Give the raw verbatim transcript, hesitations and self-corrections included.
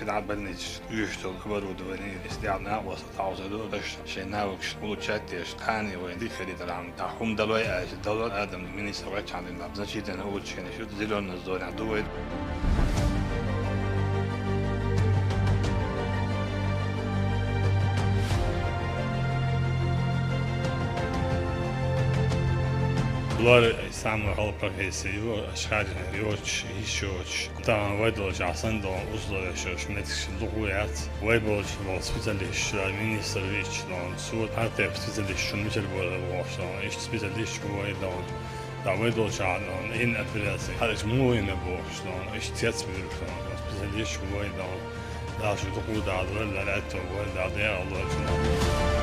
КхидӀа больницаш уьш долу оборудование, эс дӀа накъост таӀзар ду, аша шайн навыкаш улучшать деш, кхане вайн дика хилийтархьама, тӀаккха хӀума далой аьлча, дало адам министр ваьччахьана дина значительно улучшение шу, зелёная зона ду вай. Лор самая хала профессия ю, аша хаьржина йоцуш, йиш йоцуш. Тахана вай долчохь санна долу условиеш, шуьш меттигаш дукха яц. Вай болчу долу специалисташ, ша министр вичча долу, цо хӀара тайпа специалисташ шуна мичара бара бохуш долу, иштта специалисташ бу вай долу. Ткъа вай долчохь долу, ин операция, хӀара иштта муха йина бохуш долу, иштта цец буьйлуш долу, специалисташ бу вай долу. Дала шу дукха дахьадойла, Дала аьтто бойла, Дала декъал дойла шуна.